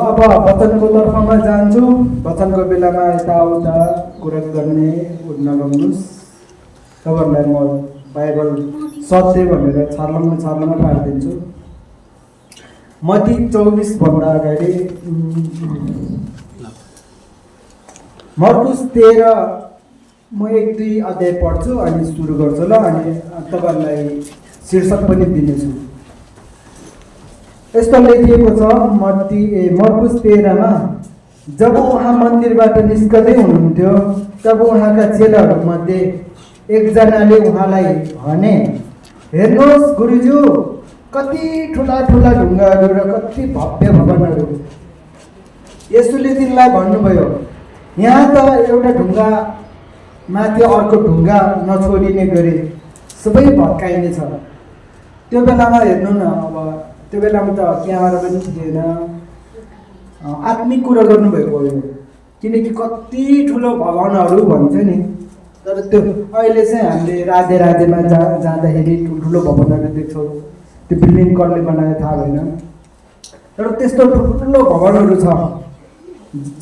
अब वचनको तर्फमा जान्छु। वचनको बेलामा यताउता कुरा गर्ने नगर्नुहोस्। तपाईँहरूलाई म बाइबल सत्य भनेर छर्लङ्ग पारिदिन्छु। मत्ती 24 भन्दा अगाडि मर्कुस 13 म 1-2 अध्याय पढ्छु अनि सुरु गर्छु ल। अनि तपाईँहरूलाई शीर्षक पनि दिनेछु। यस्तो लेखिएको छ मर्कुस 13 जब उहाँ मन्दिरबाट निस्कदै हुनुहुन्थ्यो तब उहाँका चेलाहरूमध्ये एकजनाले उहाँलाई भने, हेर्नुहोस् गुरुज्यू, कति ठुला ठुला ढुङ्गाहरू र कति भव्य भवनहरू। यसुले तिनलाई भन्नुभयो, यहाँ त एउटा ढुङ्गा माथि अर्को ढुङ्गा नछोडिने गरी सबै भत्काइने छ। त्यो बेलामा हेर्नु न, अब त्यो बेलामा त क्यामेरा पनि थिएन, आत्मिक कुरा गर्नुभएको हो। किनकि कति ठुलो भवनहरू भन्छ नि, तर त्यो अहिले चाहिँ हामीले राधेमा जाँदाखेरि ठुल्ठुलो भवनहरू देख्छौँ। त्यो बिल्डिङ कसले बनायो थाहा भएन, तर त्यस्तो ठुल्ठुलो भवनहरू छ।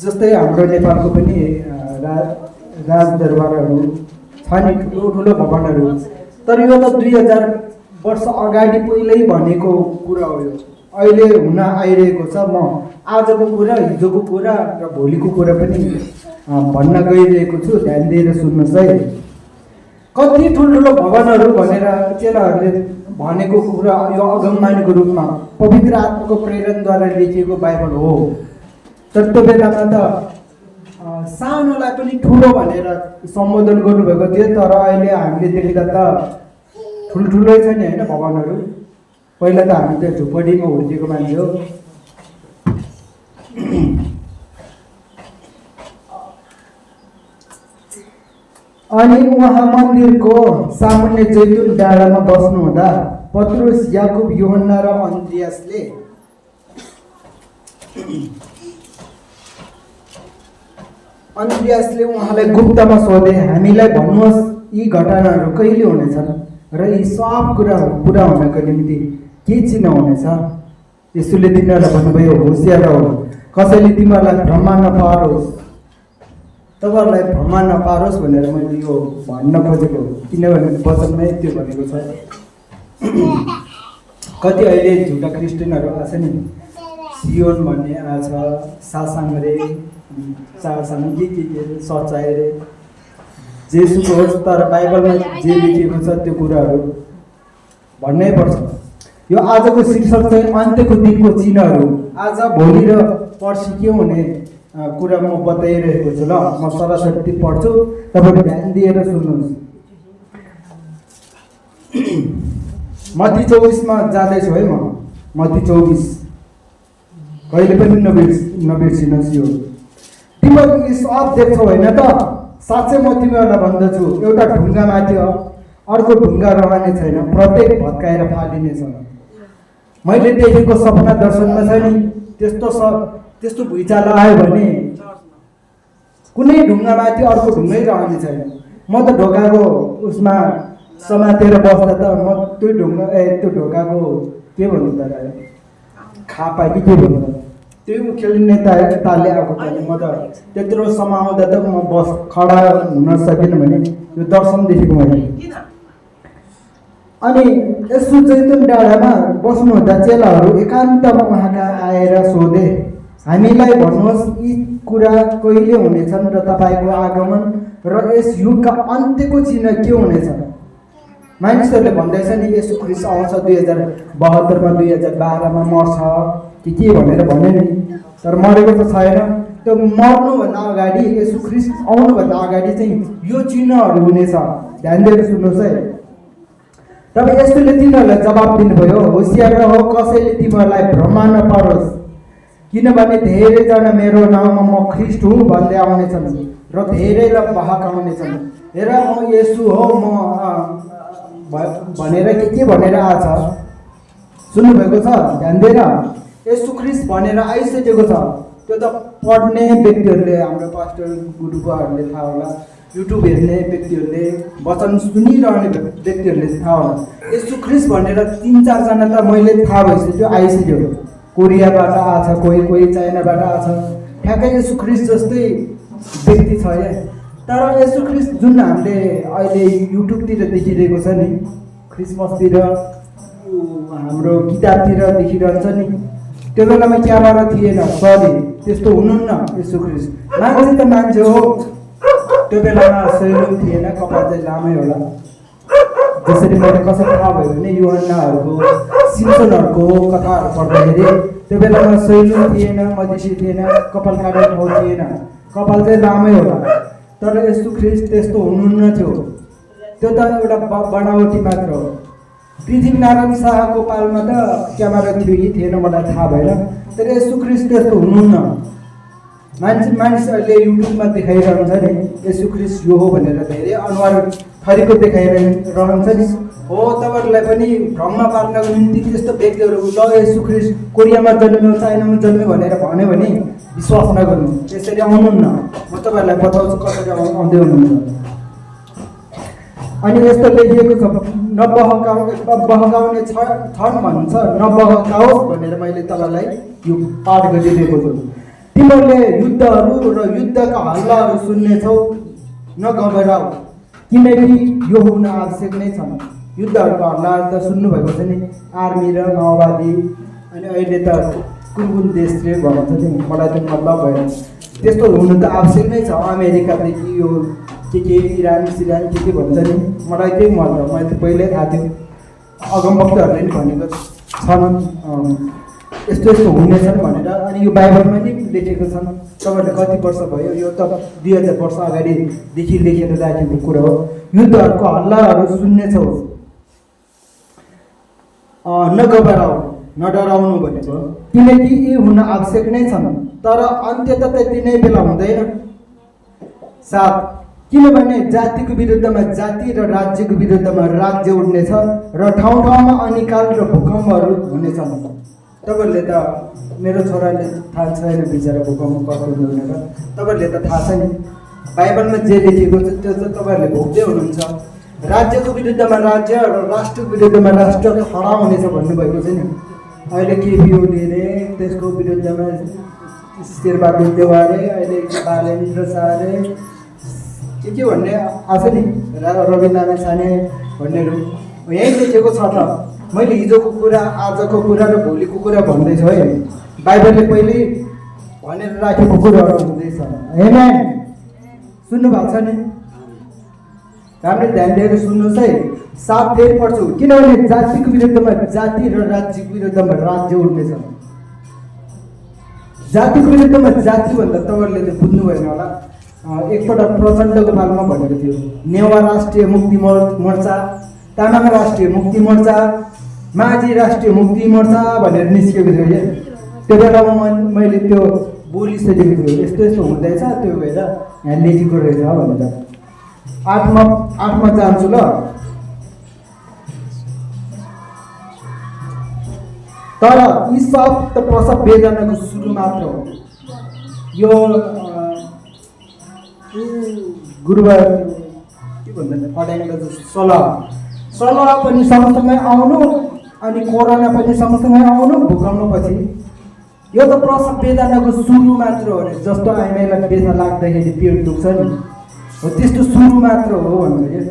जस्तै हाम्रो नेपालको पनि राजदरबारहरू छ नि, ठुलो ठुलो भवनहरू। तर यो त 2000 वर्ष अगाडि पहिल्यै भनेको कुरा हो। यो अहिले हुन आइरहेको छ। म आजको कुरा, हिजोको कुरा र भोलिको कुरा पनि भन्न गइरहेको छु। ध्यान दिएर सुन्नुहोस् है। कति ठुल्ठुलो भवनहरू भनेर चेलाहरूले भनेको कुरा यो अगमबाणीको रूपमा पवित्र आत्माको प्रेरणद्वारा लेखिएको बाइबल हो। तर त्यो बेलामा त सानोलाई पनि ठुलो भनेर सम्बोधन गर्नुभएको थियो। तर अहिले हामीले देख्दा त ठुल्ठुलै छ नि होइन भवनहरू। पहिला त हामी त झुपडीमा हुर्केको मान्छे हो। अनि उहाँ मन्दिरको सामुन्ने जैतुन डाँडामा बस्नुहुँदा पत्रुस, याकुब, यूहन्ना र अन्द्रियासले उहाँलाई गुप्तमा सोधे, हामीलाई भन्नुहोस् यी घटनाहरू कहिले हुनेछन् र यी सब कुरा पुरा हुनको निम्ति के चिन्ह हुनेछ? यसुले तिनीहरूलाई भन्नुभयो, होसियार हो, कसैले तिमीहरूलाई भ्रम नपारोस्। तपाईँहरूलाई भ्रम नपारोस् भनेर मैले यो भन्न खोजेको, किनभने वचनमै त्यो भनेको छ। कति अहिले झुटा क्रिस्चियनहरू आछ नि, सियोन भन्ने आछ, सासाङ रे, सासाङ के सचाइ रे, जेसुको होस्। तर बाइबलमा जे लेखिएको छ त्यो कुराहरू भन्नै पर्छ। यो आजको शीर्षक चाहिँ अन्त्यको दिनको चिन्हहरू। आज, भोलि र पर्सि के हुने कुरा म बताइरहेको छु ल। म सरस्वती पढ्छु, तपाईँले ध्यान दिएर सुन्नुहोस्। मत्ती 24 जाँदैछु है म। मत्ती 24 कहिले पनि नबिर्सिनुहोस्। यो तिमीहरू सब देख्छौ होइन त? साँच्चै म तिमीहरूलाई भन्दछु, एउटा ढुङ्गा माथि अर्को ढुङ्गा रहने छैन, प्रत्येक भत्काएर फालिनेछ। मैले देखेको सपना दर्शनमा छ नि, त्यस्तो भुइँचालो आयो भने कुनै ढुङ्गा माथि अर्को ढुङ्गै रहने छैन। म त ढोकाको उसमा समातेर बस्दा त म त्यो ढोकाको के भन्नु त, खापा कि के भन्नु, त्यो खेल्ने तालले आएको थियो। म त त्यत्रो समाउँदा त म खडा हुन सकिनँ भने यो दर्शन देखेको मैले। अनि यसो जैतुन डाँडामा बस्नुहुँदा चेलाहरू एकान्तमा उहाँका आएर सोधे, हामीलाई भन्नुहोस् यी कुरा कहिले हुनेछन् र तपाईँको आगमन र यस युगका अन्त्यको चिन्ह के हुनेछ? मानिसहरूले भन्दैछ नि यसु ख्रीष्ट आउँछ 2072मा, 2012मा मर्छ के भनेर भने नि, तर मरेको त छैन। त्यो मर्नुभन्दा अगाडि, यसु ख्रीष्ट आउनुभन्दा अगाडि चाहिँ यो चिन्हहरू हुनेछ। ध्यान दिएर सुन्नुहोस् है। तब यसुले तिनीहरूलाई जवाब दिनुभयो, होसियार रह, कसैले तिमीहरूलाई भ्रम नपारोस्, किनभने धेरैजना मेरो नाउँमा म ख्रीष्ट हुँ भन्दै आउनेछन् र धेरैलाई बहकाउनेछन्। हेर म यसु हो म भनेर के भनेर आछ सुन्नुभएको छ? ध्यान दिएर यसु ख्रीष्ट भनेर आइसकेको छ। त्यो त पढ्ने व्यक्तिहरूले, हाम्रो पास्टर गुरुबाहरूले थाहा होला, युट्युब हेर्ने व्यक्तिहरूले, वचन सुनिरहने व्यक्तिहरूले थाहा होला। यसु ख्रीष्ट भनेर 3-4 जना त मैले थाहा भइसक्यो, आइसक्यो। कोरियाबाट आछ, कोही चाइनाबाट आछ, ठ्याक्कै येशू ख्रीष्ट जस्तै व्यक्ति छ या। तर येशू ख्रीष्ट जुन हामीले अहिले युट्युबतिर देखिरहेको छ नि, क्रिसमसतिर हाम्रो किताबतिर देखिरहन्छ नि, त्यो बेलामा क्यामेरा थिएन, सरी त्यस्तो हुनुहुन्न। येशू ख्रीष्ट मान्छे त मान्छे हो, त्यो बेलामा सैलुन थिएन, कपाल चाहिँ लामै होला। जसरी मैले कसरी थाहा भयो भने युहन्नाहरूको सिम्सनहरूको कथाहरू पढ्दाखेरि त्यो बेलामा सैलुन थिएन, मधेसी थिएन, कपाल काट्ने ठाउँ थिएन, कपाल चाहिँ लामै होला। तर येशू ख्रीष्ट त्यस्तो हुनुहुन्न थियो, त्यो त एउटा बनावटी मात्र हो। पृथ्वीनारायण शाहको पालमा त क्यामेरा थियो कि थिएन मलाई थाहा भएन, तर येशू ख्रीष्ट त्यस्तो हुनुहुन्न। मानिस अहिले युट्युबमा देखाइरहन्छ नि येशू ख्रीष्ट यो हो भनेर, धेरै अनुहार थरीको देखाइरहन्छ नि। हो, तपाईँहरूलाई पनि भ्रममा पार्नको निम्ति त्यस्तो व्यक्तिहरू ल येशू ख्रीष्ट कोरियामा जन्म्यो, चाइनामा जन्म्यो भनेर भन्यो भने विश्वास नगर्नु, त्यसरी आउनुहुन्न। म तपाईँहरूलाई बताउँछु कसरी आउँदै हुनुहुन्छ। अनि यस्तो लेखिएको छ, बहकाउने छन् भन्छ, नबहकाओस् भनेर मैले तपाईँलाई यो पाठ गरिदिएको छु। तिमीहरूले युद्धहरू र युद्धका हल्लाहरू सुन्नेछौ, नघबराऊ, किनकि यो हुन आवश्यक नै छन्। युद्धहरूको हल्लाहरू त सुन्नुभएको छ नि, आर्मी र माओवादी, अनि अहिले त कुन देशले भन्छ नि, मलाई त मतलब भएन। त्यस्तो हुनु त आवश्यक नै छ। अमेरिकादेखि यो के इरान सिरान के भन्छ नि, मलाई केही मतलब, मैले त पहिल्यै थाहा थियो, अगमवक्ताहरूले नि भनेको छन् यस्तो यस्तो हुनेछन् भनेर। अनि यो बाइबलमा नि लेखेको छन्। तपाईँहरूले कति वर्ष भयो, यो त 2000 वर्ष अगाडिदेखि लेखेर राखेको कुरा हो। युद्धहरूको हल्लाहरू सुन्नेछौ, नघबराऊ, नडराउनु भनेको, किनकि यी हुन आवश्यक नै छन्, तर अन्त्य त त्यति नै बेला हुँदैन। 7 किनभने जातिको विरुद्धमा जाति र राज्यको विरुद्धमा राज्य उठ्नेछ र ठाउँ ठाउँमा अनिकाल र भूकम्पहरू हुनेछन्। तपाईँहरूले त, मेरो छोराले थाहा छैन बिचरा भूकम्प कस्तो भनेर, तपाईँहरूले त थाहा छैन। बाइबलमा जे लेखेको छ त्यो चाहिँ तपाईँहरूले भोग्दै हुनुहुन्छ। राज्यको विरुद्धमा राज्य र राष्ट्रको विरुद्धमा राष्ट्र खडा हुनेछ भन्नुभएको छ नि। अहिले केपी ओलीले त्यसको विरुद्धमा शेरबहादुर देवारे, अहिले बालेन्द्र शाहले के भन्ने आछ नि, रवि नारायण साने भन्नेहरू यहीँ लेखेको छ त। मैले हिजोको कुरा, आजको कुरा र भोलिको कुरा भन्दैछु है, बाइबलले पहिले भनेर राखेको कुराहरू हुँदैछ। हेमेन सुन्नु भएको छ नि, राम्रै ध्यान दिएर सुन्नुहोस् है। 7 फेरि पढ्छु, किनभने जातिको विरुद्धमा जाति र राज्यको विरुद्धमा राज्य उठ्नेछ। जातिको विरुद्धमा जाति भन्दा तपाईँहरूले त बुझ्नु भएन होला। एकपल्ट प्रचण्डको पालमा भनेको थियो, नेवा राष्ट्रिय मुक्ति मोर्चा, तामाङ राष्ट्रिय मुक्ति मोर्चा, माझी राष्ट्रिय मुक्ति मोर्चा भनेर निस्केको थियो क्या। त्यो बेलामा मैले त्यो बोलिसकेको थियो, यस्तो यस्तो हुँदैछ, त्यो भएर यहाँ लेखेको रहेछ भनेर। 8मा जान्छु ल। तर यी सब त प्रसव वेदनाको सुरु मात्र हो। यो गुरुबार के भन्दैन पढाइको सल्लाह पनि सँगसँगै आउनु, अनि कोरोना पनि सँगसँगै आउनु, भूकम्पपछि। यो त प्रसव वेदनाको सुरु मात्र हो। जस्तो हामीलाई बेच्न लाग्दाखेरि पेट दुख्छ नि, हो त्यस्तो सुरु मात्र हो भन्नु क्या।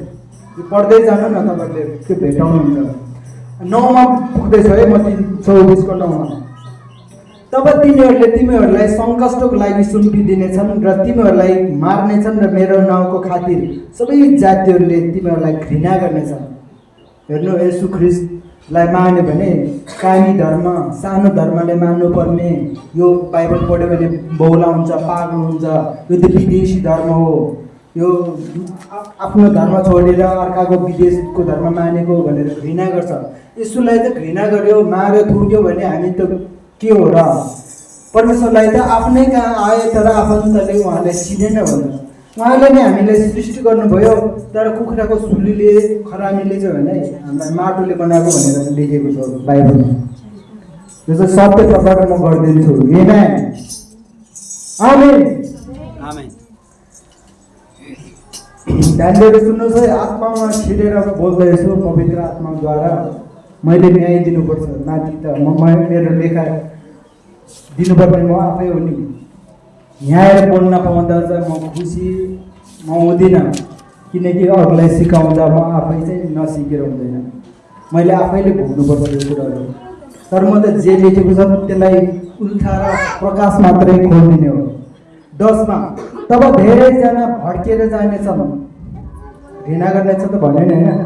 यो पढ्दै जानु न, तपाईँहरूले त्यो भेटाउनुहुन्छ। 9मा पुग्दैछ है, म 24को 9मा। तब तिमीहरूलाई सङ्कष्टको लागि सुम्पिदिनेछन् र तिमीहरूलाई मार्नेछन् र मेरो नाउँको खातिर सबै जातिहरूले तिमीहरूलाई घृणा गर्नेछन्। हेर्नु, येशू ख्रीष्टलाई मान्यो भने कामी धर्म, सानो धर्मले मान्नुपर्ने, यो बाइबल पढ्यो भने बौला हुन्छ, पागल हुन्छ, यो त विदेशी धर्म हो। यो आफ्नो धर्म छोडेर अर्काको विदेशको धर्म मानेको भनेर घृणा गर्छ। येशूलाई त घृणा गर्यो, मार्यो, थुक्यो भने हामी त के हो र? परमेश्वरलाई त आफ्नै कहाँ आए, तर आफन्तले उहाँलाई चिनेन भन्छ। उहाँले नै हामीलाई सृष्टि गर्नुभयो, तर कुखुराको सुलीले, खरानीले चाहिँ होइन, हामीलाई माटोले बनाएको भनेर लेखेको छ बाइबलमा। यो चाहिँ सत्य प्रकार म गरिदिन्छु। आमेन आमेन आमेन। ध्यान दिएर सुन्नुहोस् है, आत्मामा छिरेर बोल्दैछु, पवित्र आत्माद्वारा। मैले न्याय दिनुपर्छ माथि त, मेरो लेखा दिनुपर्ने म आफै हो नि। यहाँ आएर बोल्न पाउँदा चाहिँ म खुसी म हुँदिनँ, किनकि अरूलाई सिकाउँदा म आफै चाहिँ नसिकेर हुँदैन, मैले आफैले भोग्नुपर्छ यो कुराहरू। तर म त जे लेखेको छ त्यसलाई उल्टाएर प्रकाश मात्रै खोलिदिने हो। 10 मा तब धेरैजना भड्केर जानेछन्, घृणा गर्नेछ त भनेन होइन,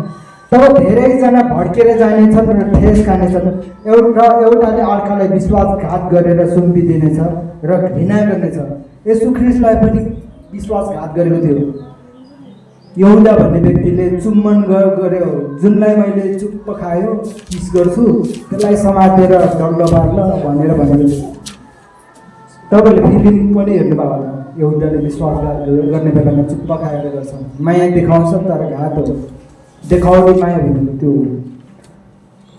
तब धेरैजना भड्केर जानेछन् र ठेस खानेछन्, एउटाले अर्कालाई विश्वासघात गरेर सुम्पिदिनेछ र घृणा गर्नेछ। येशू ख्रीष्टलाई पनि विश्वासघात गरेको थियो। यहुदा भन्ने व्यक्तिले चुम्बन गर्यो, जुनलाई मैले चुप्प खायो किस गर्छु त्यसलाई समातेर डल्लो पार्ल भनेर भनेको थियो। तपाईँले फिल्म पनि हेर्नुभयो होला, यहुदाले विश्वासघात गर्ने बेलामा चुप्प खाएर गर्छ, माया देखाउँछ तर घात हो, देखाउने माया भनेको त्यो।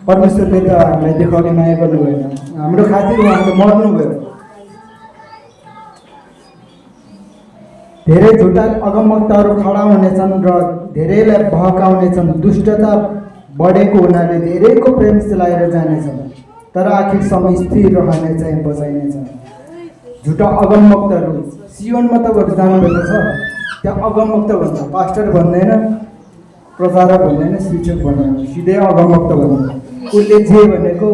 परमेश्वरले त हामीलाई देखाउने माया गर्नु भएन, हाम्रो खातिर उहाँले मर्नुभयो। धेरै झुटा अगमवक्ताहरू खडा हुनेछन् र धेरैलाई बहकाउनेछन्, दुष्टता बढेको हुनाले धेरैको प्रेम सिलाएर जानेछन्, तर आखिर समय स्थिर रहने चाहिँ बचाइनेछ। झुटा अगमवक्ताहरू सियोनमा तपाईँहरू जानुभएको छ, त्यहाँ अगमवक्ता भन्छ, पास्टर भन्दैन, प्रचारक भन्दैन, शिक्षक भन्दैन, सिधै अगमवक्ता भन्छ। उसले जे भनेको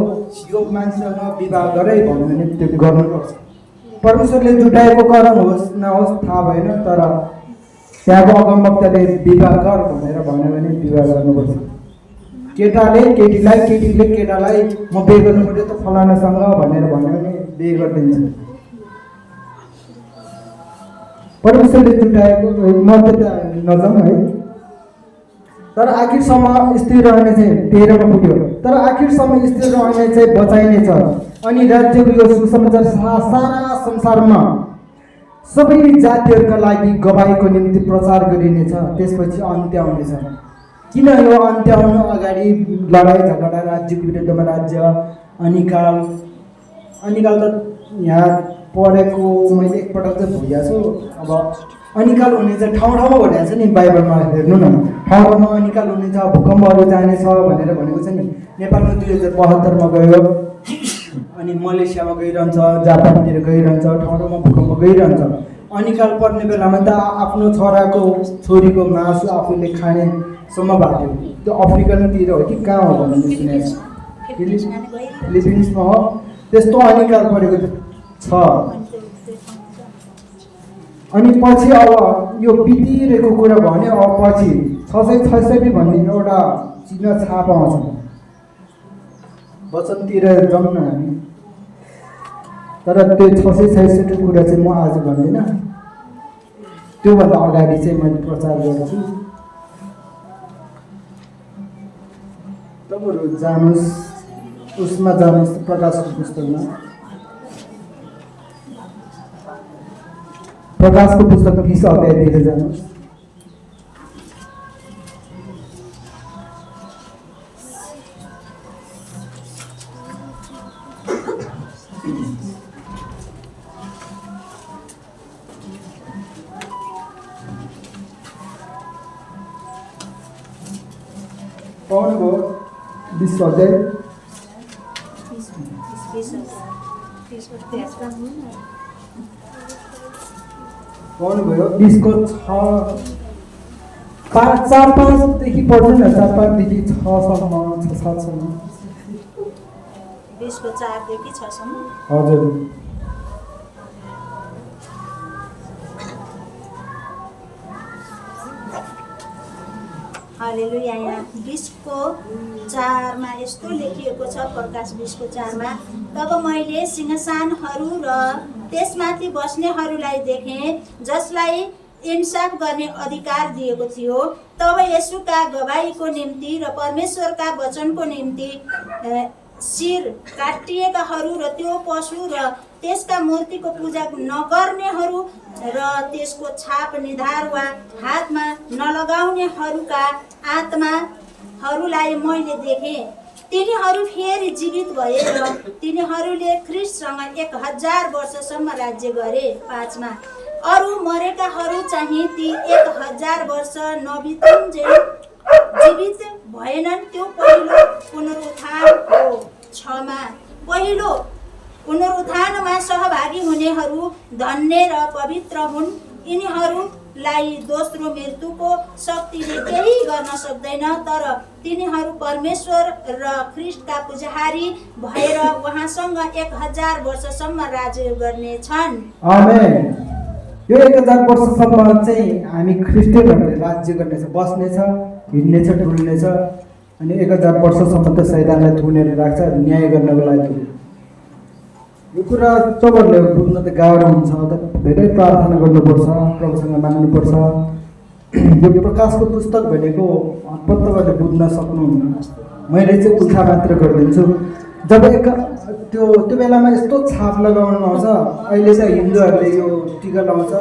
यो मान्छेसँग विवाह गरे भन्यो भने त्यो गर्नुपर्छ। परमेश्वरले जुटाएको कारण होस् नहोस् थाहा भएन, तर त्यहाँको अगमवक्ताले विवाह गर भनेर भन्यो भने विवाह गर्नुपर्छ। केटाले केटीलाई, केटीले केटालाई म बिहे गर्नु पर्यो त फलानासँग भनेर भन्यो भने बिहे गरिदिन्छ। परमेश्वरले जुटाएको मर्यादा नजाउँ है। तर आखिरसम्म स्थिर रहने चाहिँ 13 मा पुग्यो, तर आखिरसम्म स्थिर रहने चाहिँ बचाइनेछ। अनि राज्यको यो सुसमाचार सारा संसारमा सबै जातिहरूका लागि गवाहीको निम्ति प्रचार गरिनेछ, त्यसपछि अन्त्य आउनेछ। किन यो अन्त्य आउनु अगाडि लडाइँ झगडा, राज्यको विरुद्धमा राज्य, अनिकाल त यहाँ पढेको मैले एकपटक चाहिँ भुलिएको छु। अब अनिकाल हुने चाहिँ ठाउँ ठाउँमा भनेको छ नि, बाइबलमा हेर्नु न, ठाउँ ठाउँमा अनिकाल हुनेछ, भूकम्पहरू जानेछ भनेर भनेको छ नि। नेपालमा 2072 मा गयो, अनि मलेसियामा गइरहन्छ, जापानतिर गइरहन्छ, ठाउँ ठाउँमा भूकम्प गइरहन्छ। अनिकाल पर्ने बेलामा त आफ्नो छोराको छोरीको मासु आफूले खानेसम्म भएको थियो। त्यो अफ्रिकनतिर हो कि कहाँ हो भन्ने सुनेको फिलिपिन्समा हो, त्यस्तो अनिकाल परेको छ। अनि पछि अब यो बितिरहेको कुरा भन्यो, अब पछि 666 भन्ने एउटा चिन्ह छाप आउँछ। वचनतिर जाउँ न हामी, तर त्यो 666 कुरा चाहिँ म आज भन्दिनँ, त्योभन्दा अगाडि चाहिँ मैले प्रचार गर्छु। तपाईँहरू जानुहोस्, उसमा जानुहोस्, प्रकाशको पुस्तकमा, प्रकाशको पुस्तक 20 अध्यायतिर जानुहोस्। पाउनुभयो 20 अध्याय, पाउनुभयो 20 को 4-5 देखि पढ्नु न, 4-5 देखि 6सम्म, 6-7 सम्म, 20 को 4 देखि 6 सम्म। हजुर। हालेलुया। यहाँ 20 को 4 मा यस्तो लेखिएको छ, प्रकाश 20 को 4 मा, तब मैले सिंहासनहरू र त्यसमाथि बस्नेहरूलाई देखेँ, जसलाई इन्साफ गर्ने अधिकार दिएको थियो। तब येशूका गवाहीको निम्ति र परमेश्वरका वचनको निम्ति शिर काटिएकाहरू र त्यो पशु र त्यसका मूर्तिको पूजा नगर्नेहरू र त्यसको छाप निधार वा हातमा नलगाउनेहरूका आत्माहरूलाई मैले देखेँ। तिनीहरू फेरि जीवित भए र तिनीहरूले ख्रीष्टसँग 1000 वर्षसम्म राज्य गरे। 5 मा अरू मरेकाहरू चाहिँ ती 1000 वर्ष नबितुन्जेल जीवित भएनन्, त्यो पहिलो पुनरुत्थान हो। 6 मा पहिलो पुनरुत्थानमा सहभागी हुनेहरू धन्य र पवित्र हुन्। यिनीहरूलाई दोस्रो मृत्युको शक्तिले केही गर्न सक्दैन, तर तिनीहरू परमेश्वर र ख्रीष्टका पुजारी भएर उहाँसँग 1000 वर्षसम्म राज्य गर्नेछन्। आमेन। यो 1000 वर्षसम्म चाहिँ हामी ख्रीष्टहरूले राज्य गर्नेछ, बस्नेछ, हिँड्नेछ, डुल्नेछ। अनि 1000 वर्षसम्म त शैतानलाई थुनेर राख्छ न्याय गर्नको लागि। यो कुरा तपाईँहरूले बुझ्न त गाह्रो हुन्छ, त धेरै प्रार्थना गर्नुपर्छ, प्रभुसँग माग्नुपर्छ। यो प्रकाशको पुस्तक भनेको तपाईँहरूले बुझ्न सक्नुहुन्न। मैले चाहिँ उल्था मात्र गरिदिन्छु। जब त्यो बेलामा यस्तो छाप लगाउनु आउँछ, अहिले चाहिँ हिन्दूहरूले यो टिका लाउँछ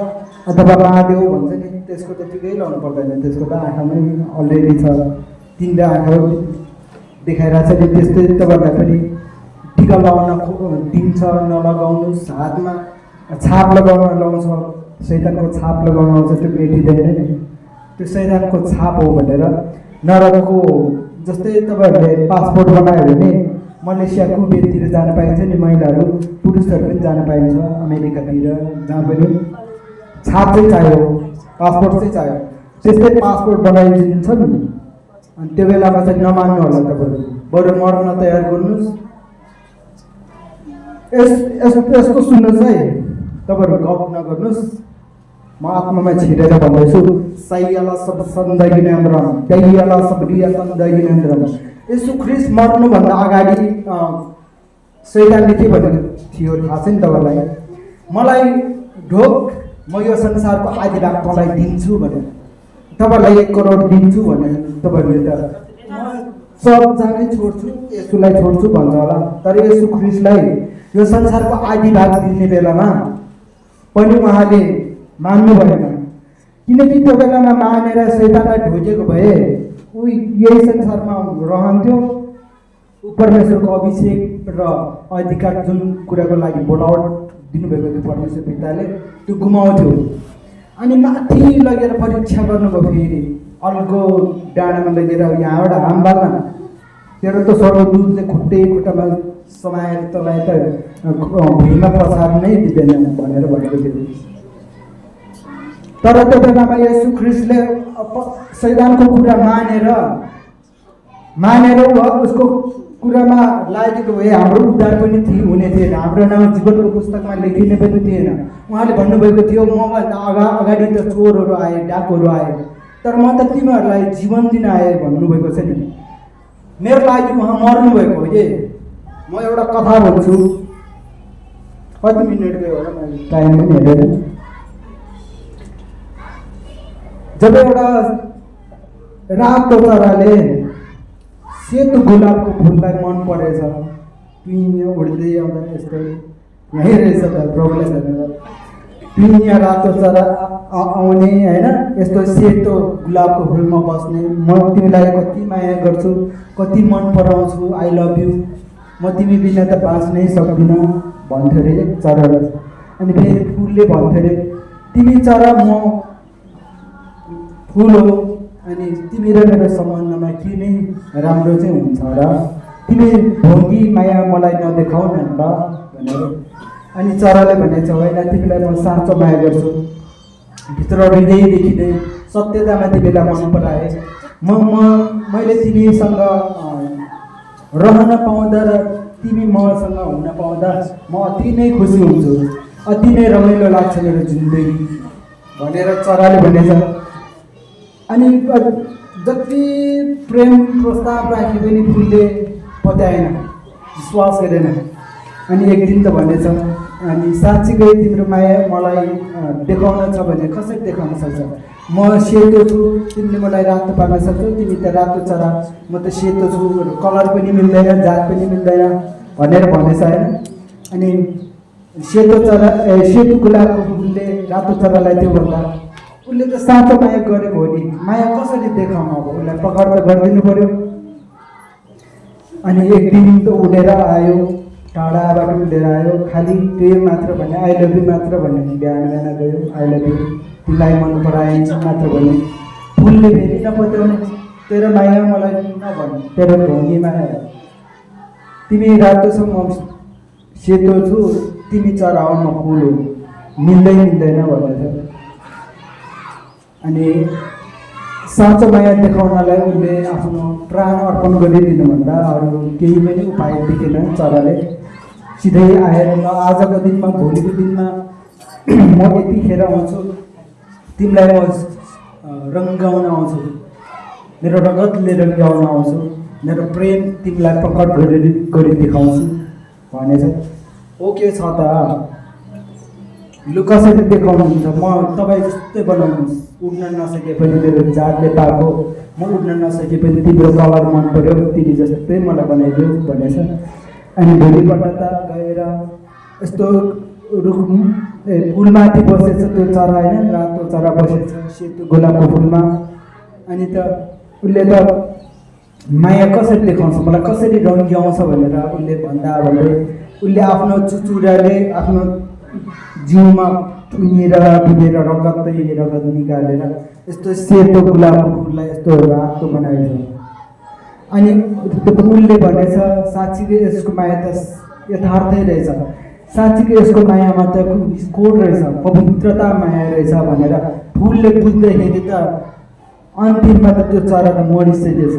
अथवा महादेव भन्छ नि, त्यसको त टिकै लाउनु पर्दैन, त्यसको त आँखामै अलरेडी छ, 3 आँखा देखाइरहेको छ। त्यस्तै तपाईँहरूलाई पनि टिका लगाउन दिन्छ, नलगाउनुहोस्। हातमा छाप लगाउन लाउँछ, शैतानको छाप लगाउन आउँछ, त्यो मेटिँदैन नि, त्यो शैतानको छाप हो भनेर। नरकको जस्तै तपाईँहरूले पासपोर्ट बनायो भने मलेसिया कुवेततिर जान पाइन्छ नि, महिलाहरू पुरुषहरू पनि जान पाइन्छ अमेरिकातिर, जहाँ पनि छाप चाहिँ चाहियो, पासपोर्ट चाहिँ चाहियो। त्यस्तै पासपोर्ट बनाइदिन्छ नि। अनि त्यो बेलामा चाहिँ नमान्नु होला तपाईँहरू, बरु मर्न तयार गर्नुहोस्। यस्तो सुन्नुहोस् है, तपाईँहरू गफ नगर्नुहोस्। म आत्मामा छिरेर भन्दैछु, सैयाला सब सन्दगिनेन्द्रम दैयाला सब रिया सन्दगिनेन्द्रम। यसो ख्रीष्ट मर्नुभन्दा अगाडि शैतानले के भनेको थियो थाहा छ नि तपाईँलाई? मलाई ढोक, म यो संसारको आधी भाग तँलाई दिन्छु भनेर, तपाईँलाई 1 करोड दिन्छु भनेर। तपाईँहरूले त सब जानै छोड्छु, यसुलाई छोड्छु भन्छ होला, तर यसु ख्रीष्टलाई यो संसारको आधी भाग दिने बेलामा पनि उहाँले मान्नु भएन। किनकि त्यो बेलामा मानेर शैतानलाई ढोकेको भए ऊ यही संसारमा रहन्थ्यो। परमेश्वरको अभिषेक र अधिकार जुन कुराको लागि बोलावट दिनुभएको थियो परमेश्वर पिताले, त्यो गुमाउँथ्यो। अनि माथि लगेर परीक्षा गर्नुभयो, फेरि अर्को डाँडामा लगेर यहाँबाट हामबालमा तेरो त सर्वदूतले खुट्टामा समाएर तँलाई त भुइँमा पसार नै दिँदैन भनेर भनेको थियो। तर त्यो बेलामा येशू ख्रीष्टले शैतानको कुरा मानेर उसको कुरामा लागेको भए हाम्रो उद्धार पनि हुने थिएन, हाम्रो नाम जीवनको पुस्तकमा लेखिने पनि थिएन। उहाँले भन्नुभएको थियो, मभन्दा अगाडि त चोरहरू आए, डाकुहरू आए, तर म त तिमीहरूलाई जीवन दिन आएँ भन्नुभएको छ नि। मेरो लागि उहाँ मर्नुभएको हो। म एउटा कथा भन्छु, कति मिनट गयो होला, मैले टाइम पनि हेरेर। जब एउटा रातो चराले सेतो गुलाबको फुललाई मन परेछ, पिनिया उड्दै आउँदा यस्तै यहीँ रहेछ त प्रभुलाई धन्यवाद। पिनिया रातो चरा आउने होइन, यस्तो सेतो गुलाबको फुलमा बस्ने, म तिमीलाई कति माया गर्छु, कति मन पराउँछु, आई लभ यु, म तिमी बिना त बाँच्नै सक्दिनँ भन्थ्यो अरे चराले। अनि फेरि फुलले भन्थ्यो अरे, तिमी चरा म फुल हो, अनि तिमी र मेरो सम्बन्धमा के नै राम्रो चाहिँ हुन्छ र, तिमी ढोङ्गी माया मलाई नदेखाउ न ल भनेर। अनि चराले भनेछ, होइन तिमीलाई म साँचो माया गर्छु, भित्र हृदयदेखि नै सत्यतामा तिमीलाई मन पराए। मैले तिमीसँग रहन पाउँदा र तिमी मसँग हुन पाउँदा म अति नै खुसी हुन्छु, अति नै रमाइलो लाग्छ मेरो जिन्दगी भनेर चराले भनेछ। अनि जति प्रेम प्रस्ताव राखे पनि फुलले पत्याएन, विश्वास गरेन। अनि एक दिन त भनेछ, अनि साँच्चीकै तिम्रो माया मलाई देखाउन छ भने कसरी देखाउन सक्छ? म सेतो छु, तिमीले मलाई रातो पार्न सक्छौ, तिमी त रातो चरा, म त सेतो छु, कलर पनि मिल्दैन, जात पनि मिल्दैन भनेर भनेछ होइन। अनि सेतो गुलाबको फुलले रातो चरालाई त्यो भन्दा उसले त साँचो माया गरेको हो नि, माया कसरी देखाउनु? अब उसलाई प्रकट त गरिदिनु पर्यो। अनि एक दिन त उडेर आयो, टाढाबाट उडेर आयो, खालि त्यो मात्र भने, आई लभ यु मात्र भने, बिहान गयो आई लभ यु, तिमीलाई मन पराइन्छ मात्र भने। फुलले फेरि नपत्याउने, तेरो माया मलाई नभन्, तेरो ढोङ्गी माया, तिमी रातो छौ म सेतो छु तिमी चराहो म फुल हो मिल्दैन भनेर। अनि साँचो माया देखाउनलाई उसले आफ्नो प्राण अर्पण गरिदिनुभन्दा अरू केही पनि उपाय देखेन। चराले सिधै आएर ल आजको दिनमा भोलिको दिनमा म यतिखेर आउँछु तिमीलाई म रङ्गाउन आउँछु, मेरो रगतले रङ्गाउन आउँछु, मेरो प्रेम तिमीलाई प्रकट गरी देखाउँछु भनेछ। ओके छ त लु कसरी देखाउनुहुन्छ म तपाईँ जस्तै बनाउनुहोस्, उड्न नसके पनि मेरो जातले पाएको म उड्न नसके पनि तिम्रो कलर मन पर्यो तिमी जस्तै मलाई बनाइदेऊ भनेछ। अनि भोलिपल्ट त गएर यस्तो रुख फुलमाथि बसेछ त्यो चरा होइन, रातो चरा बसेछ सेतो गोलापको फुलमा। अनि त उसले त माया कसरी देखाउँछ मलाई कसरी रङ्ग्याउँछ भनेर उसले भन्दा उसले आफ्नो चुचुराले आफ्नो जिउमा थुनिएर डुबेर रगत निकालेर यस्तो सेतो गुलाबको फुललाई यस्तो रातो बनाएछ। अनि त्यो फुलले भनेछ साँच्चीकै यसको माया त यथार्थै रहेछ, साँच्चीकै यसको मायामा त कोड रहेछ, पवित्रता माया रहेछ भनेर फुलले बुझ्दाखेरि त अन्तिममा त त्यो चरा त मरिसकेछ।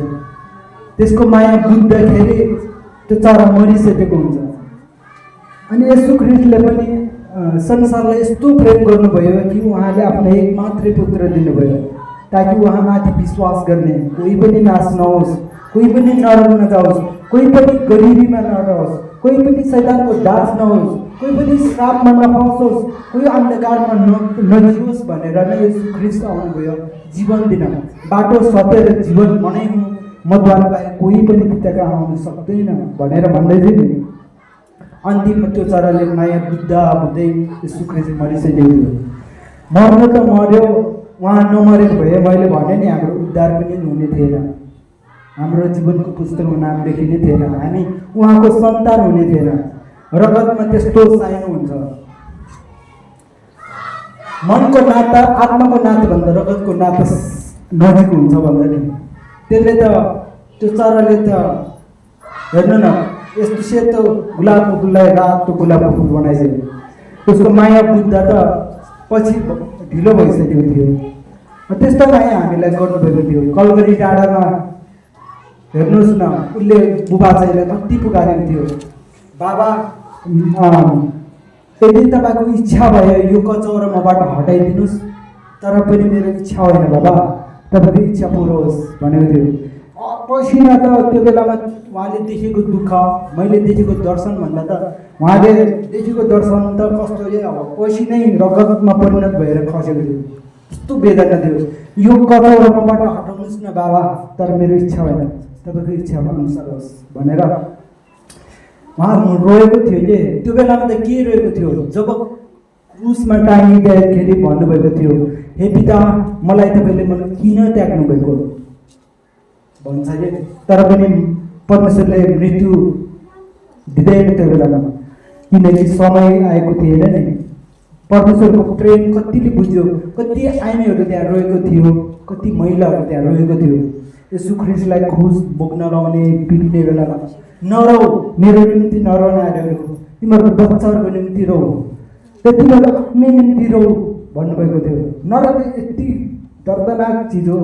त्यसको माया बुझ्दाखेरि त्यो चरा मरिसकेको हुन्छ। अनि यसो ख्रीष्टले पनि संसारलाई यस्तो प्रेम गर्नुभयो कि उहाँले आफ्नो एक मात्रै पुत्र दिनुभयो ताकि उहाँमाथि विश्वास गर्ने कोही पनि नाश नहोस्, कोही पनि नरक नजाओस्, कोही पनि गरिबीमा नरहोस्, कोही पनि शैतानको दास नहोस्, कोही पनि श्रापमा नफसोस्, कोही अन्धकारमा नजियोस् भनेर नै यसो ख्रीष्ट आउनुभयो जीवन दिन। बाटो सत्य र जीवन मनै हुँ, मद्वारा बाहेक कोही पनि पिताका आउन सक्दैन भनेर भन्दै थियो नि। अन्तिममा त्यो चराले माया बुझ्दा बुझ्दै यसो ख्रीष्ट मरिसकेको थियो। मर्नु त मर्यो, उहाँ नमरेको भए मैले भने नि हाम्रो उद्धार पनि हुने थिएन, हाम्रो जीवनको पुस्तकमा नाम लेखिने थिएन, हामी उहाँको सन्तान हुने थिएन। रगतमा त्यस्तो साइनो हुन्छ, मनको नाता आत्माको नाताभन्दा रगतको नाता नजिक हुन्छ भन्दाखेरि त्यसले त त्यो चराले त हेर्नु न यस्तो सेतो गुलाबको फुललाई रातो गुलाबको फुल बनाइसक्यो। त्यसको माया बुझ्दा त पछि ढिलो भइसकेको थियो। त्यस्तो माया हामीलाई गर्नुभएको थियो। कलगढी डाँडामा हेर्नुहोस् न उसले बुबा चाहिँलाई कति पुकारेको थियो, बाबा यदि तपाईँको इच्छा भयो यो कचौरा मबाट हटाइदिनुहोस् तर पनि मेरो इच्छा होइन बाबा, तपाईँको इच्छा पुरो होस् भनेको थियो। पसिना त त्यो बेलामा उहाँले देखेको दुःख मैले देखेको दर्शन भन्दा त उहाँले देखेको दर्शन त कस्तो अब पसिनै रगतमा परिणत भएर खसेको थियो। यस्तो वेदना थियो, यो कचौरा मबाट हटाउनुहोस् न बाबा तर मेरो इच्छा होइन, तपाईँको इच्छा अनुसार होस् भनेर उहाँ रोएको थियो कि। त्यो बेलामा त के रोएको थियो, जब क्रुसमा टाँगिँदाखेरि भन्नुभएको थियो हे पिता मलाई तपाईँले मलाई किन त्याग्नु भएको भन्छ कि। तर पनि परमेश्वरले मृत्यु दिँदैन त्यो बेलामा, किनकि समय आएको थिएन नि। परमेश्वरको प्रेम कतिले बुझ्यो, कति आइमाईहरू त्यहाँ रोएको थियो, कति महिलाहरू त्यहाँ रोएको थियो। यसो ख्रीष्टलाई क्रुस बोक्न लाउने पिट्ने बेलामा नरौ मेरो निम्ति नरौ नारीहरू, तिमीहरूको बच्चाहरूको निम्ति रौ, तिमीहरू आफ्नै निम्ति रौ भन्नुभएको थियो। नरक यति दर्दनाक चिज हो,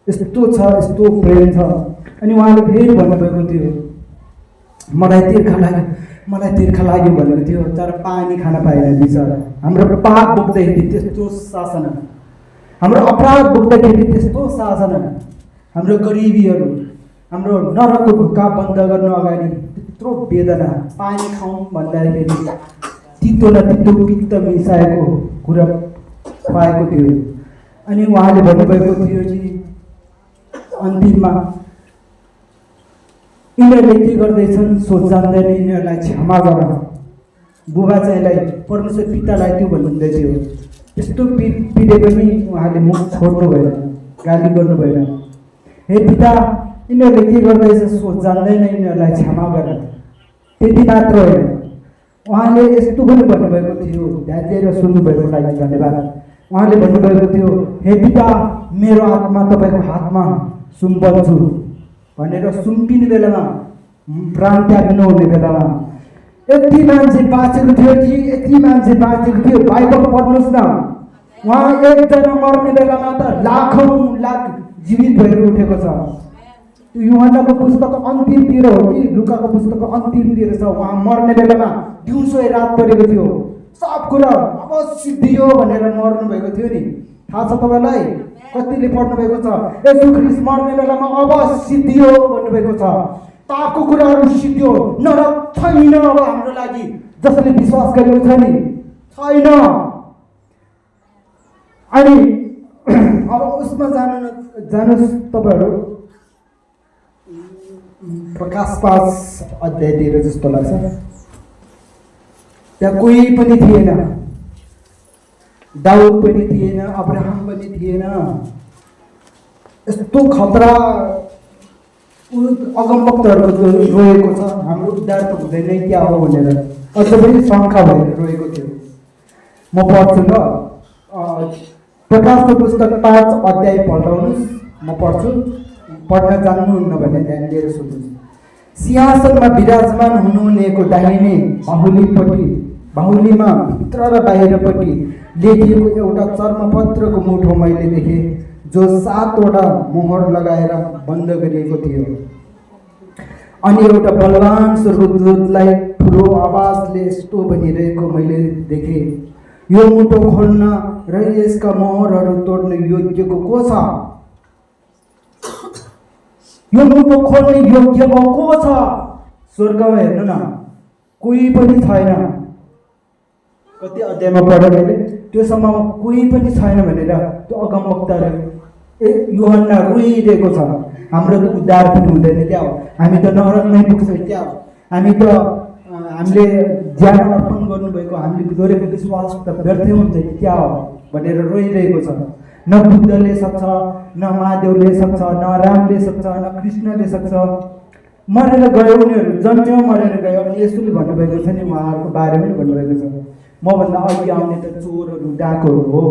यस्तो छ यस्तो प्रेम छ। अनि उहाँले फेरि भन्नुभएको थियो मलाई तिर्खा लाग्यो भनेको थियो, तर पानी खान पाएन बिचरा। हाम्रो पाप बोक्दाखेरि त्यस्तो शासन, हाम्रो अपराध बोक्दाखेरि त्यस्तो शासन, हाम्रो गरिबीहरू हाम्रो नरकको ढुक्का बन्द गर्नु अगाडि त्यत्रो वेदना। पानी खाउँ भन्दाखेरि तितो न तितो पित्त मिसाएको कुरा पाएको थियो। अनि उहाँले भन्नुभएको थियो कि अन्तिममा यिनीहरूले के गर्दैछन् सो जान्दैन, यिनीहरूलाई क्षमा गर। बुबा चाहिँलाई परमेश्वर पितालाई त्यो भन्नुहुँदै थियो। त्यस्तो पिँधे पनि उहाँले मुख छोड्नु भएन, गाली गर्नु भएन। हे पिता यिनीहरूले के गर्दैछ सो जान्दैन, यिनीहरूलाई क्षमा गर। त्यति मात्र होइन, उहाँले यस्तो पनि भन्नुभएको थियो, ध्यान दिएर सुन्नुभएको लागि धन्यवाद। उहाँले भन्नुभएको थियो हे पिता मेरो आत्मा तपाईँको हातमा सुम्पन्छु भनेर सुम्पिने बेलामा, प्राण त्याग्नु हुने बेलामा यति मान्छे बाँचेको थियो कि यति मान्छे बाँचेको थियो। बाइबल पढ्नुहोस् न, उहाँ एकजना मर्ने बेलामा त लाखौँ लाख जीवित भएर उठेको छ। यूहन्नाको पुस्तक अन्तिमतिर हो कि लुकाको पुस्तक अन्तिमतिर छ। उहाँ मर्ने बेलामा दिउँसो रात परेको थियो, सब कुरा अब सिद्धियो भनेर मर्नु भएको थियो नि। थाहा छ तपाईँलाई? कतिले पढ्नु भएको छ? येशू ख्रीष्ट मर्ने बेलामा अब सिद्धियो भन्नुभएको छ। पापको कुराहरू सिद्धियो, नरक छैन अब हाम्रो लागि, जसले विश्वास गरेको छ नि, छैन। अनि अब उसमा जानुहोस् तपाईँहरू, प्रकाश 5 अध्यायतिर जस्तो लाग्छ। त्यहाँ कोही पनि थिएन, दाउद पनि थिएन, अब्राहम पनि थिएन। यस्तो खतरा अगमवक्ताहरूको रोएको छ, हाम्रो उद्धार त हुँदैन क्या हो भनेर अझ पनि शङ्का भएर रोएको थियो। म पढ्छु ल, प्रकाशको पुस्तक 5 अध्याय पल्टाउनुहोस्, म पढ्छु। पढ्न जान्नुहुन्न भने ध्यान दिएर सुन्नुहोस्। सिंहासनमा विराजमान हुनुहुनेको दाहिने बाहुलीमा भित्र र बाहिरपट्टि लेखिएको एउटा चर्मपत्रको मुठो मैले देखेँ, जो 7वटा मोहर लगाएर बन्द गरिएको थियो। अनि एउटा बलवान स्वर्गदूतलाई ठुलो आवाजले यस्तो भनिरहेको मैले देखेँ, यो मुठो खोल्न र यसका मोहरहरू तोड्न योग्यको को छ? यो मुठो खोल्ने योग्यको को छ? स्वर्गमा हेर्नु न, कोही पनि छैन। कति अध्यायमा पढेँ मैले, त्यो समयमा कोही पनि छैन भनेर त्यो अगमवक्ताले यूहन्ना रोइरहेको छ। हाम्रो त उद्धार पनि हुँदैन क्या हो, हामी त नरकमै पुग्छौँ क्या हो, हामीले ज्यान अर्पण गर्नुभएको, हामीले गरेको विश्वास त व्यर्थै हुन्छ क्या हो भनेर रोइरहेको छ। न बुद्धले सक्छ, न महादेवले सक्छ, न रामले सक्छ, न कृष्णले सक्छ। मरेर गयो उनीहरू, जन्म्यो मरेर गयो। अनि यसोले भन्नुभएको छ नि, उहाँहरूको बारेमा पनि भन्नुभएको छ, मभन्दा अघि आउने त चोरहरू डाकुहरू हो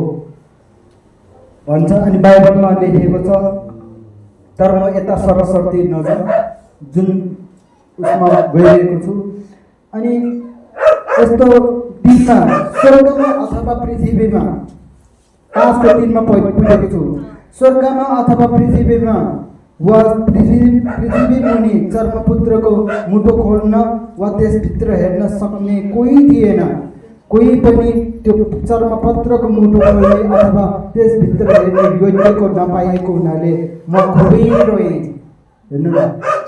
भन्छ। अनि बाइबलमा लेखिएको छ, तर म यता सरस्वती नगर जुन उसमा गइरहेको छु। अनि यस्तो दिनमा स्वर्गमा अथवा पृथ्वीमा, 5:3 पुगेको छु। स्वर्गमा अथवा पृथ्वीमा वा पृथ्वी मुनि चर्मपुत्रको मुठो खोल्न वा त्यसभित्र हेर्न सक्ने कोही थिएन। कोही पनि त्यो चर्मपत्रको मुठो खोल्ने अथवा त्यसभित्र हेर्ने योग्यको नपाइएको हुनाले म खुबै रोएँ। हेर्नु न,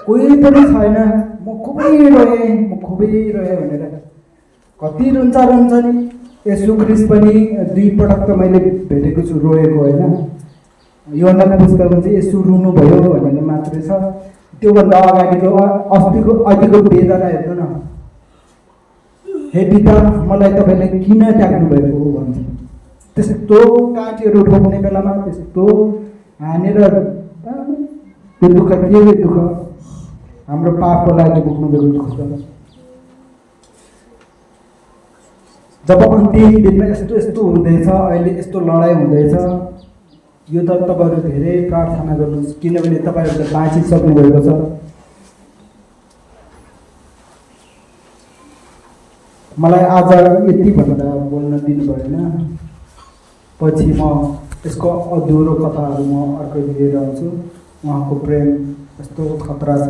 कोही पनि छैन, म खुबै रोएँ भनेर कति रुन्छ नि। येशू ख्रीष्ट पनि 2 पटक त मैले भेटेको छु रोएको, होइन? यूहन्नाको पुस्तकमा चाहिँ येशू रुनु भयो भनेर मात्रै छ। त्योभन्दा अगाडिको अघिको वेदना हेर्नु न, हे पिता मलाई तपाईँले किन त्याग्नु भएको हो भन्छ। त्यस्तो काँटीहरू ठोक्ने बेलामा त्यस्तो हानेर त्यो दुःख के दुःख, हाम्रो पापको लागि भोग्नुभएको दुःख छ। जब अन्तिम दिनमा यस्तो हुँदैछ, अहिले यस्तो लडाइँ हुँदैछ, यो त तपाईँहरू धेरै प्रार्थना गर्नुहोस्, किनभने तपाईँहरू त बाँचिसक्नु भएको छ। मलाई आज यति भनेर बोल्न दिनु भएन, पछि म यसको अधुरो कथाहरू म अर्को लिएर आउँछु। उहाँको प्रेम यस्तो खतरा छ।